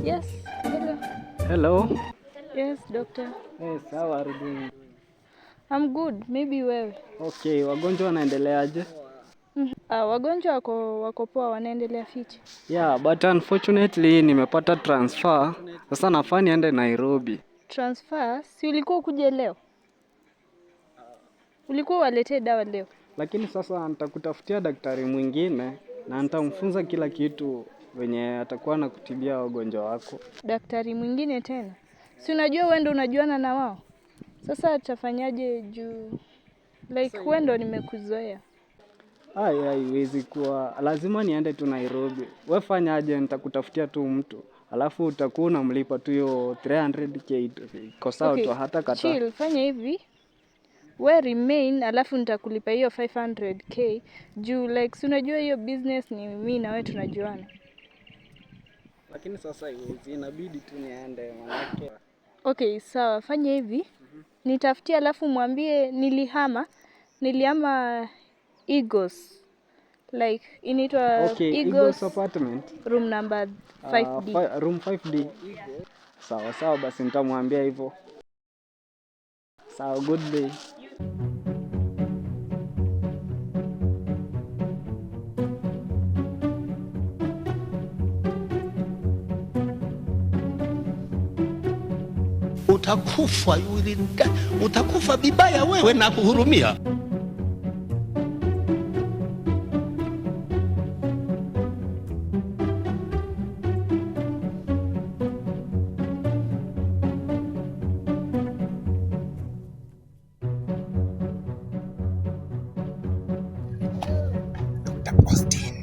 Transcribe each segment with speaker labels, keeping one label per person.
Speaker 1: Yes, hello.
Speaker 2: Hello.
Speaker 1: Yes, doctor.
Speaker 2: Yes, how are you doing?
Speaker 1: I'm good. Maybe wewe.
Speaker 2: Okay, wagonjwa wanaendeleaje?
Speaker 1: Ah, wagonjwa wako poa, wanaendelea fiti.
Speaker 2: Yeah, but unfortunately nimepata transfer. Sasa nafaa niende Nairobi.
Speaker 1: Transfer? Si ulikuwa ukuje leo? Ulikuwa waletee dawa leo?
Speaker 2: Lakini sasa nitakutafutia daktari mwingine na nitamfunza kila kitu venye atakuwa anakutibia wagonjwa wako.
Speaker 1: Daktari mwingine tena? Si unajua wewe ndio unajuana na wao? Sasa tutafanyaje juu like wewe ndio nimekuzoea.
Speaker 2: Ai, haiwezi kuwa, lazima niende tu Nairobi. We fanya aje, nitakutafutia tu mtu alafu utakuwa unamlipa tu hiyo 300K tu. Iko sawa
Speaker 1: Okay,
Speaker 2: tu, hata kata.
Speaker 1: chill, fanya hivi. We remain alafu nitakulipa hiyo 500K juu like si unajua hiyo business ni mimi na wewe tunajuana.
Speaker 2: Lakini sasa haiwezi, inabidi tu niende manake.
Speaker 1: Okay, sawa, fanya hivi. Nitafutie alafu mwambie nilihama. Nilihama Eagles. Like inaitwa
Speaker 2: Okay, Eagles
Speaker 1: Eagles
Speaker 2: apartment.
Speaker 1: room number 5D.
Speaker 2: Room 5D. Sawa sawa, basi nitamwambia hivyo. Sawa, good day.
Speaker 3: Utakufa, you will die. Utakufa vibaya wewe na kuhurumia.
Speaker 4: Dr. Austin.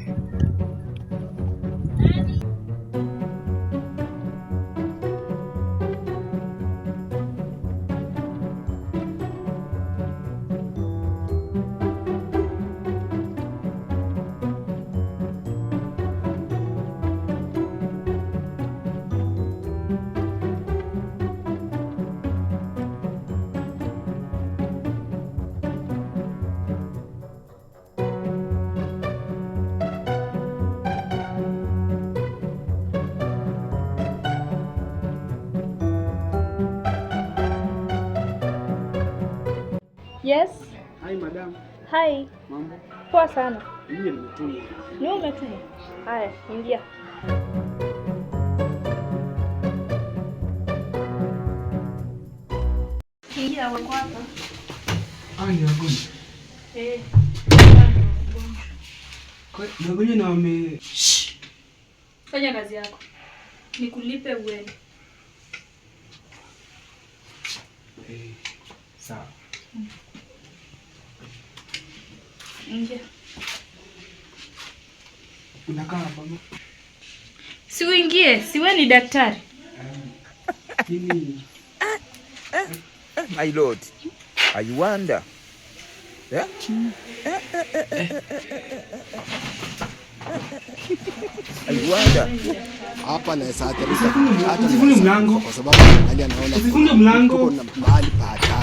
Speaker 1: Yes.
Speaker 2: Hi madam.
Speaker 1: Hi.
Speaker 2: Mambo?
Speaker 1: Poa sana.
Speaker 2: Mimi nimetumwa.
Speaker 1: Ni wewe umetumwa? Haya, ingia. Ingia, wako hapa.
Speaker 5: Ah, ni wagonjwa.
Speaker 1: Eh.
Speaker 5: Kwa ni wagonjwa na wame
Speaker 1: Fanya kazi yako. Nikulipe uende.
Speaker 5: eh, sawa.
Speaker 1: Ingia.
Speaker 5: Unakaa hapa mama?
Speaker 1: Si uingie, si wewe ni daktari.
Speaker 5: Mimi
Speaker 4: My lord, I wonder. Yeah? I wonder.
Speaker 6: Hapa naweza athirika, hata
Speaker 5: Usifunge
Speaker 6: naweza
Speaker 5: mlango.
Speaker 6: kufa kwa sababu angalia, naona
Speaker 5: Usifunge mlango.
Speaker 6: tuko na mahali pa hatari.